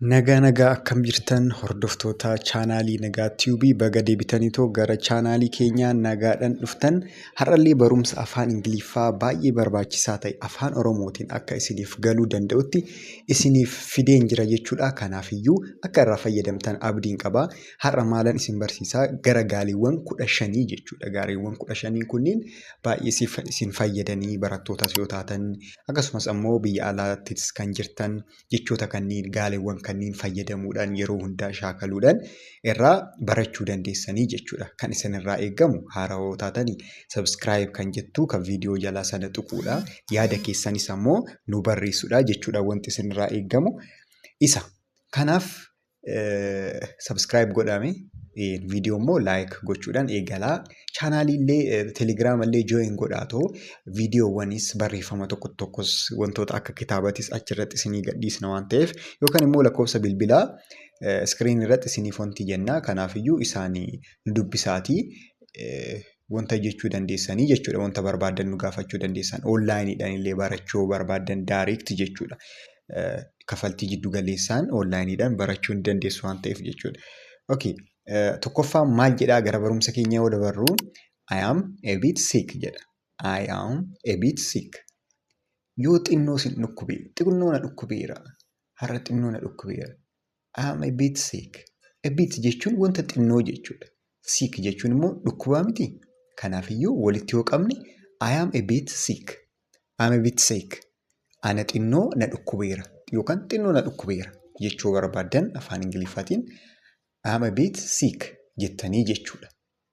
Nagaa nagaa, akkam jirtan hordoftoota chaanaalii Nagaa Tiyuubii? Baga deebitaniitoo gara chaanaalii keenyaa nagaadhaan dhuftan. Har'allee barumsa afaan Ingiliffaa baay'ee barbaachisaa ta'e afaan Oromootiin akka isiniif galuu danda'utti isiniif fideen jira jechuudha. Kanaafiyyuu akka irraa fayyadamtan abdiin qaba. Har'a maalan isin barsiisaa? Gara gaaleewwan 15 jechuudha. Gaaleewwan 15 kunniin baay'ee isin fayyadanii, barattootas yoo taatan, akkasumas ammoo biyya alaattis kan jirtan, jechoota kanneen, gaaleewwan kanneen fayyadamuudhaan yeroo hundaa shaakaluudhaan irraa barachuu dandeessanii jechuudha. Kan isinirraa eegamu, haarawoo taatanii, subscribe kan jettu kan viidiyoo jalaa sana tuquudha. Yaada keessanis ammoo nu barreessuudha jechuudha, wanti isinirraa eegamu isa. Kanaaf subscribe godhame, viidiyoo immoo like gochuudhaan eegalaa. Chaanaalii illee, telegiraama illee join godhaatoo, viidiyoowwanis, barreeffama tokko tokkos, wantoota akka kitaabatis achirratti isinii gadhiisna waan ta'eef, yookaan immoo lakkoofsa bilbilaa screen irratti isiniif wanti jenna. Kanaafiyyuu isaanii nu dubbisaatii wanta jechuu dandeessanii jechuudha. Wanta barbaaddan nu gaafachuu dandeessan. Onlaayiniidhaan illee barachuu barbaaddan direct jechuudha. Kafaltii jiddu galeessaan onlaayiniidhaan barachuu ni dandeessu waan ta'eef jechuudha. Okay. Tokkoffaan maal jedhaa? Gara barumsa keenya yoo dabarru, "I am a bit sick" jedha. "I am a bit sick." Yoo xinnoo sin dhukkube, xinnoo na dhukkubeera. Har'a xinnoo na dhukkubeera. "I am a bit sick." "A bit" jechuun wanta xinnoo jechuudha. "Sick" jechuun immoo dhukkubaa miti. Kanaafiyyuu walitti yoo qabne, "I am a bit sick." "I am a bit sick." Ana xinnoo na dhukkubeera yookaan xinnoo na dhukkubeera jechuu barbaaddan, afaan Ingiliffaatiin "I am a bit sick" jettanii jechuudha.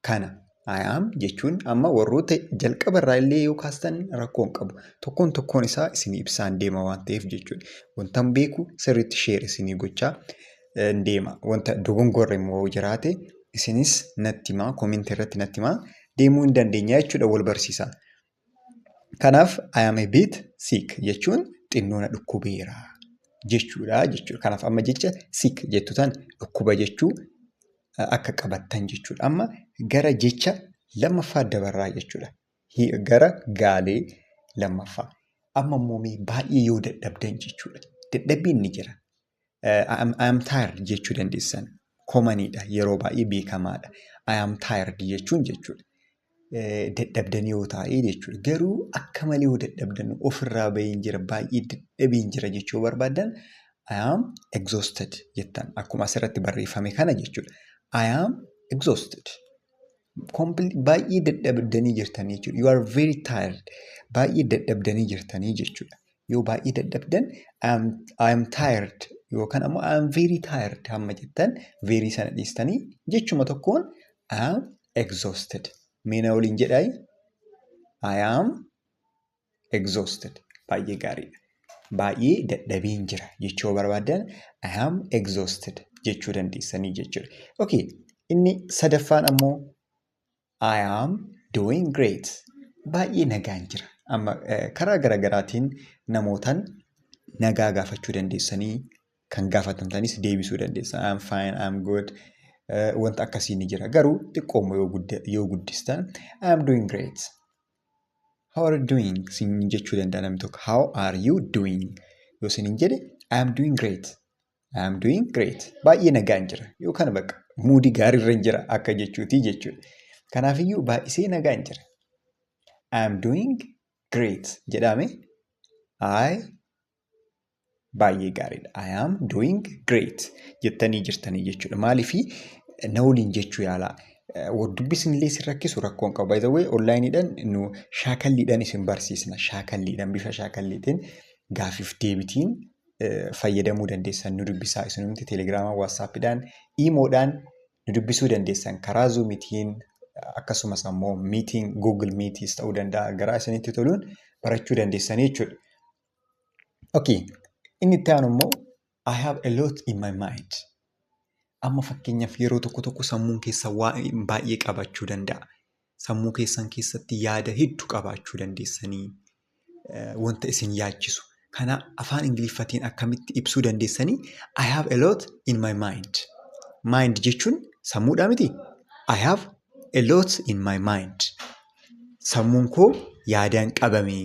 Kana "I am" jechuun amma warroota jalqabarraa illee yoo kaastan rakkoo hin qabu. Tokkoon tokkoon isaa isinii ibsaan deema waan ta'eef jechuudha. Wantan beeku sirriitti share isinii gochaa deema. Wanta dogongorre immoo jiraate isinis natti himaa, koomentii irratti natti himaa, deemuu hin dandeenya jechuudha, wal barsiisaa. Kanaaf "I am a bit sick" jechuun xinnoo na dhukkubeera jechuudha jechuudha. Kanaaf amma jecha "sick" jettu tan dhukkuba jechuu akka qabattan jechuudha. Amma gara jecha lammaffaa dabarraa jechuudha. Gara gaalee lammaffaa. Amma immoo baay'ee yoo dadhabdan jechuudha. Dadhabbiin ni jira. "I am tired" jechuu dandeessan. Commoniidha, yeroo baay'ee beekamaadha. "I am tired" jechuun jechuudha. Dadhabdanii yoo taa'e jechuudha. Garuu akka malee yoo dadhabdan, ofirraa baheen jira, baay'ee dadhabeen jira jechuu barbaaddan, "I am exhausted" jettan, akkuma asirratti barreeffame kana jechuudha. "I am exhausted." Baay'ee dadhabdanii jirtanii jechuudha. You are very tired. Baay'ee dadhabdanii jirtanii jechuudha. Yoo baay'ee dadhabdan "I am tired" yookaan ammoo "I am very tired" hamma jettan, "very" sana dhiistanii jechuma tokkoon "I am exhausted." Mee na waliin jedhaayi. "I am exhausted." Baay'ee gaariidha. Baay'ee dadhabeen jira jechuu barbaaddan, "I am exhausted" jechuu dandeessanii jechuudha. Okay, inni sadaffaan ammoo "I am doing great." Baay'ee nagaan jira. Amma karaa garaagaraatiin namootaan nagaa gaafachuu dandeessanii, kan gaafatamtanis deebisuu dandeessan. "I am fine, I am good." Wanta akkasii ni jira. Garuu xiqqooma yoo guddistan, "I am doing great." "How are you doing?" siin jechuu danda'a namni tokko. "How are you doing?" yoo isiniin jedhe, "I am doing great. I am doing great." Baay'ee nagaan jira. Yookaan bakka moodii gaariirra jira akka jechuuti jechuudha. Kanaafiyyuu baay'isee nagaan jira. "I am doing great" jedhame. I baay'ee gaariidha. "I am doing great" jettanii jirtanii jechuudha. Maaliifii, na waliin jechuu yaalaa. Dubbisni illee isin rakkisu rakkoo hin qabu. By the way, onlaayiniidhaan nu shaakalliidhaan isin barsiisna. Shaakalliidhaan, bifa shaakalliitiin, gaafiif deebitiin fayyadamuu dandeessan. Nu dubbisaa isinumti teelegiraamaa, waatsaappiidhaan, iimoodhaan nu dubbisuu dandeessan, karaa zuumiitiin, akkasumas ammoo meeting, Google Meetis ta'uu danda'a, garaa isinitti toluun barachuu dandeessanii jechuudha. Okay, inni itti aanu immoo "I have a lot in my mind." Amma fakkeenyaaf yeroo tokko tokko sammuun keessa waa baay'ee qabachuu danda'a. Sammuu keessan keessatti yaada hedduu qabaachuu dandeessanii, wanta isin yaachisu. Kana afaan Ingiliffatiin akkamitti ibsuu dandeessanii? "I have a lot in my mind." "Mind" jechuun sammuudhaa miti? "I have a lot in my mind." Sammuun koo yaadaan qabame.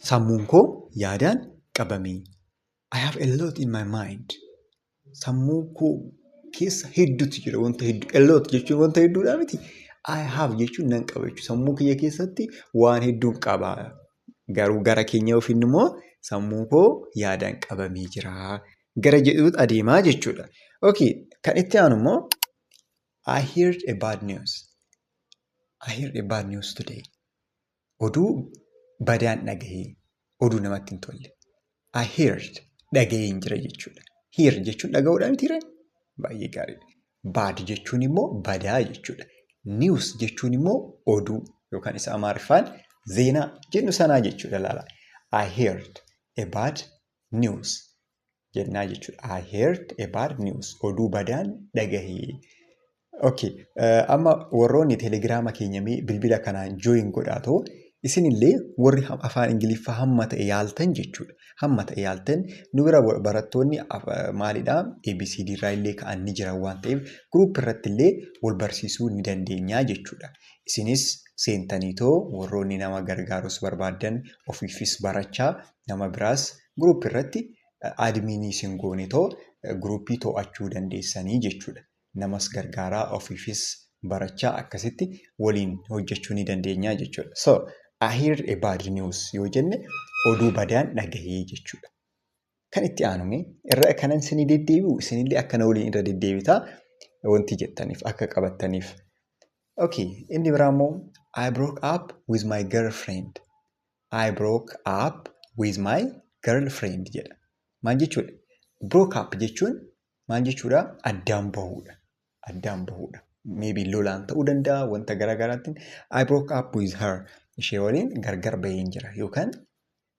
Sammuun koo yaadaan qabame. I have a lot in my mind. Sammuu koo keessa hedduutu jira, wanta hedduu. A lot jechuun wanta hedduudha miti. I have jechuun nan qaba jechuudha. Sammuu kiyya keessatti waan hedduun qaba. Garuu gara keenya ofiin immoo sammuu koo yaadaan qabamee jira. Gara jedhuutti adeemaa jechuudha. Okay, kan itti aanu immoo I heard a bad news. I heard a bad news today. Oduu badaan dhagahee, oduu namatti hin tolle. I heard, dhagaheen jira jechuudha. Hear jechuun dhaga'uudha mitiiree? Baay'ee gaariidha. Bad jechuun immoo badaa jechuudha. News jechuun immoo oduu yookaan isa Amaariffaan zeenaa jennu sanaa jechuudha laala. I heard a bad news jennaa jechuudha. I heard a bad news. Oduu badaan dhagahee. Okay, amma warroonni teelegiraama keenya mee bilbila kanaan join godhaa, isinillee warri afaan Ingiliffaa hamma ta'e yaaltan jechuudha. Hamma ta'e yaaltan nu bira barattoonni maalidhaa ABCD irraa illee ka'an ni jiran waan ta'eef group irratti illee wal barsiisuu ni dandeenya jechuudha. Isinis seentaniitoo warroonni nama gargaarus barbaaddan ofiifis barachaa nama biraas group irratti admin isin goonetoo group to'achuu dandeessanii jechuudha. Namas gargaaraa ofiifis barachaa akkasitti waliin hojjechuu ni dandeenya jechuudha. So, I heard a bad news yoo jenne oduu badaan dhagahee jechuudha. Kan itti aanume irra kanan isinii deddeebi'u, isinillee akkana waliin irra deddeebitaa wanti jettaniif akka qabattaniif. Okay, inni biraa immoo I broke up with my girlfriend. I broke up with my girlfriend jedha. Maal jechuudha? Broke up jechuun maal jechuudha? Addaan bahuudha. Addaan bahuudha. Maybe lolaan ta'uu danda'a, wanta garaagaraatiin. I broke up with her. Ishee waliin gargar baheen jira yookaan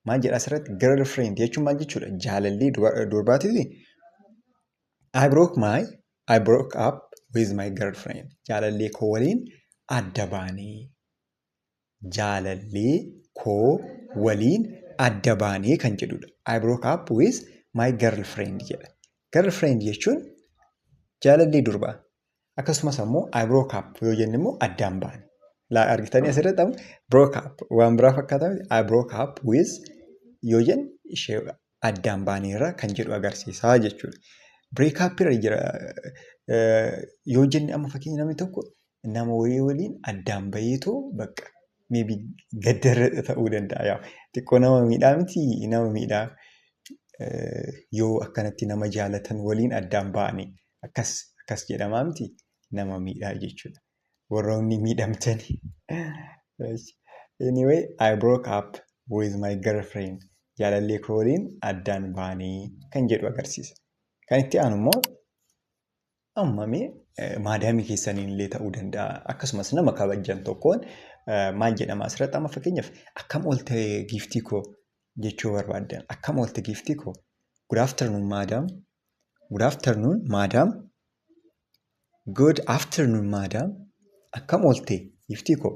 maal jedha asirratti? Girlfriend jechuun maal jechuudha? Jaalallee durbaatiiti. I broke up with my girlfriend. Jaalallee koo waliin adda baanee. Jaalallee koo waliin adda baanee kan jedhudha. I broke up with my girlfriend jedha. Girlfriend jechuun jaalallee durbaa. Akkasumas ammoo I broke up yoo jenne immoo addaan baane. Laa, argitanii asirratti amma broke up waan biraa fakkaata miti. I broke up with yoo jenne ishee addaan baaneerra kan jedhu agarsiisaa jechuudha. Break up irra jira yoo jenne, amma fakkeenya namni tokko nama wayii waliin addaan baheetoo bakka maybe gaddarra ta'uu danda'a. Yaa, xiqqoo nama miidhaa miti, nama miidhaa yoo akkanatti nama jaalatan waliin addaan ba'anii akkas akkas jedhamaa miti, nama miidhaa jechuudha. Warroonni miidhamtani. Anyway, I broke up with my girlfriend. Jaalallee koo waliin addaan baanee kan jedhu agarsiisa. Kan itti aanu immoo amma mee maadaamii keessaniin illee ta'uu danda'a. Akkasumas nama kabajan tokkoon maal jedhama asirratti? Amma fakkeenyaaf akkam oolte giiftii koo jechuu barbaaddan. Akkam oolte giiftii koo? Good afternoon, madam. Good afternoon, madam. Good afternoon, madam. Akkam oolte giiftii koo?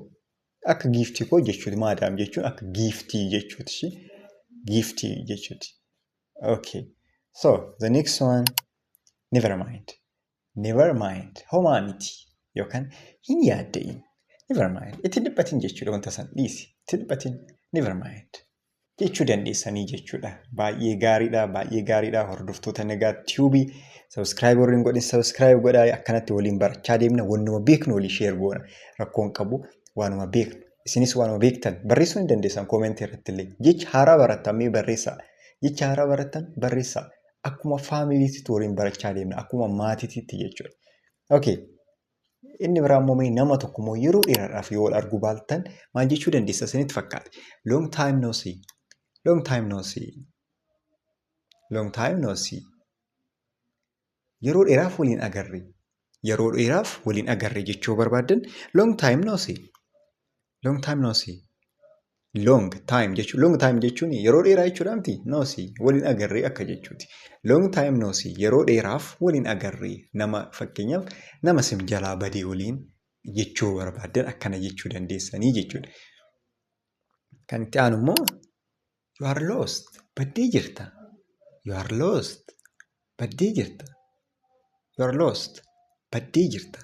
Akka giiftii koo jechuuti. Madam jechuun akka giiftii jechuuti. Giiftii jechuuti. Okay. So the next one, never mind. Never mind. Homaa miti yookaan hin yaadda'in. Never mind. Itti dhiphatin jechuudha, wanta san dhiisi. Itti dhiphatin. Never mind jechuu dandeessanii jechuudha. Baay'ee gaariidha. Baay'ee gaariidha. Hordoftoota Nagaa Tube, subscribe warri hin godhin subscribe godhaa, akkanatti waliin barachaa deemna. Wannuma beeknu walii share goona. Rakkoon qabu, waanuma beeknu. Isinis waanuma beektan barreessuu ni dandeessan comment irratti illee. Jecha haaraa barattan mee barreessaa. Jecha haaraa barattan barreessaa. Akkuma familyitti waliin barachaa deemna. Akkuma maatiitti jechuudha. Okay. Inni biraa immoo mee nama tokko immoo yeroo dheeraadhaaf yoo wal arguu baattan maal jechuu dandeessa isinitti fakkaate? Long time no see. Long time no see. Long time no see. Yeroo dheeraaf waliin agarre. Yeroo dheeraaf waliin agarre jechuu barbaaddan long time no see. Long time no see. Long time jechuun, long time jechuun yeroo dheeraa jechuudha miti? No see, waliin agarree akka jechuuti. Long time no see, yeroo dheeraaf waliin agarree, nama fakkeenyaaf nama sim jalaa badee waliin jechuu barbaaddan akkana jechuu dandeessanii jechuudha. Kan itti aanu immoo you are lost, baddee jirta. You are lost, baddee jirta. You are lost, baddee jirta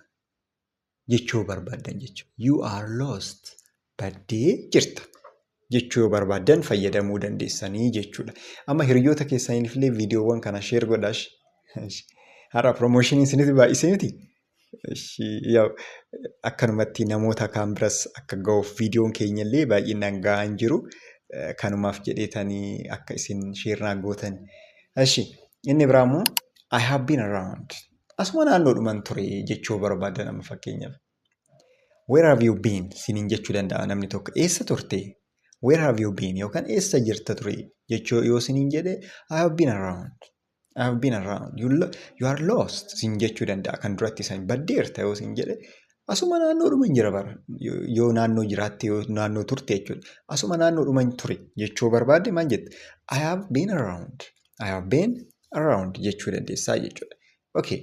jechuu barbaaddan jechuudha. You are lost, baddee jirta. Jechuu yoo barbaaddan fayyadamuu dandeessanii jechuudha. Amma hiriyoota keessaniif illee viidiyoowwan kana share godhaa. Har'a promotion isinitti baay'isee miti? Akkanumatti namoota kaan biras akka ga'uuf, viidiyoon keenya illee baay'inaan ga'aa hin jiru. Kanumaaf jedheetanii akka isin share naa gootan. Inni biraa immoo "I have been around." Asuma naannoodhuman ture jechuu barbaadan amma fakkeenyaaf. "Where have you been?" siniin jechuu danda'a namni tokko. Eessa turte? "Where have you been?" yookaan "Eessa jirta ture?" jechuu yoo siniin jedhe, "I have been around. I have been around." You are lost" siin jechuu danda'a. Kan duratti isan baddeerta yoo siin jedhe, asuma naannoodhuman jira bara. Yoo naannoo jiraatte, yoo naannoo turte jechuudha. Asuma naannoodhuman ture jechuu barbaadde maal jette? "I have been around. I have been around" jechuu dandeessaa jechuudha. Okay.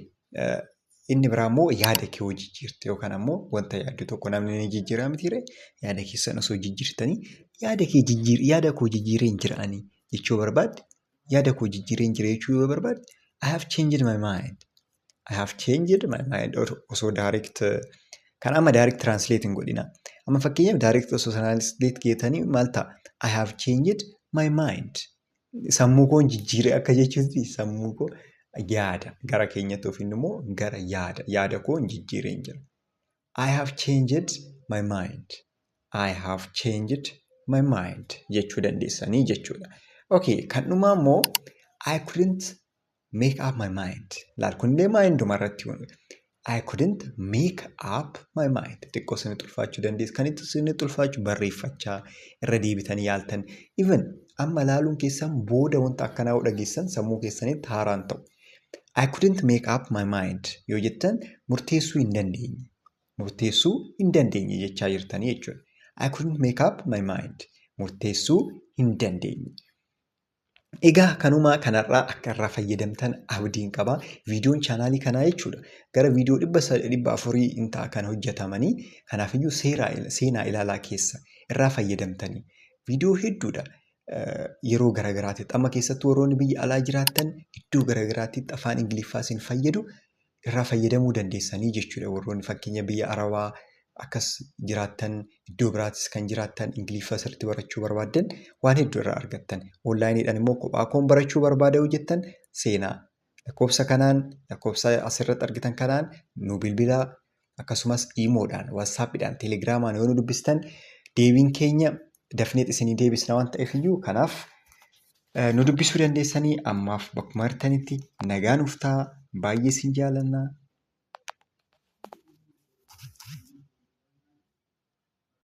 Inni biraa immoo yaada kee yoo jijjiirte yookaan ammoo wanta yaaddu tokko namni ni jijjiiraa mitiiree, yaada keessan osoo jijjiirtanii, yaada kee jijjiir, yaada koo jijjiireen jira ani jechuu barbaadde, yaada koo jijjiireen jira jechuu yoo barbaadde, "I have changed my mind. I have changed my mind." Osoo direct kan amma direct translate hin godhina. Amma fakkeenyaaf direct osoo translate geetanii maal ta'a? "I have changed my mind." Sammuu koon jijjiire akka jechuutti, sammuu koo yaada gara keenyatti ofiin immoo gara yaada koon jijjiireen jira. I have changed my mind. I have changed my mind jechuu dandeessanii jechuudha. Okay, kan dhumaa immoo "I couldn't make up my mind." Laal, kunillee minduma irratti. I couldn't make up my mind. Xiqqoo isinitti ulfaachuu dandeessu. Kan itti isinitti ulfaachuu barreeffachaa irra deebitanii yaaltan. Even amma ilaaluun keessan booda wanta akkanaa yoo dhageessan sammuu keessanitti haaraan ta'u. "I couldn't make up my mind" yoo jettan, murteessuu hin dandeenye. Murteessuu hin dandeenye jechaa jirtanii jechuudha. I couldn't make up my mind. Murteessuu hin dandeenye. Egaa kanumaa kanarraa akka irraa fayyadamtan abdiin qaba. Viidiyoon chaanaalii kanaa jechuudha. Gara viidiyoo 400 hin ta'a kan hojjetamanii. Kanaafiyyuu seenaa ilaalaa keessa irraa fayyadamtanii. Viidiyoo hedduudha. Yeroo garaagaraatti amma keessattuu warroonni biyya alaa jiraattan iddoo garaagaraatti afaan Ingiliffaa isin fayyadu irraa fayyadamuu dandeessanii jechuudha. Warroonni fakkeenya biyya Arabaa akkas jiraattan, iddoo biraattis kan jiraattan, Ingiliffa sirriitti barachuu barbaaddan waan hedduu irraa argattan. Onlineiidhaan immoo kophaa koon barachuu barbaada yoo jettan, seenaa. Lakkoofsa kanaan, lakkoofsa asirratti argitan kanaan nu bilbilaa. Akkasumas IMOdhaan, WhatsAppiidhaan, Telegramaan yoo nu dubbistan deebiin keenya dafnee isinii deebisna waan ta'eef iyyuu, kanaaf nu dubbisuu dandeessanii. Ammaaf bakkuma jirtanitti nagaa nuuf ta'a. Baay'ee isin jaallanna.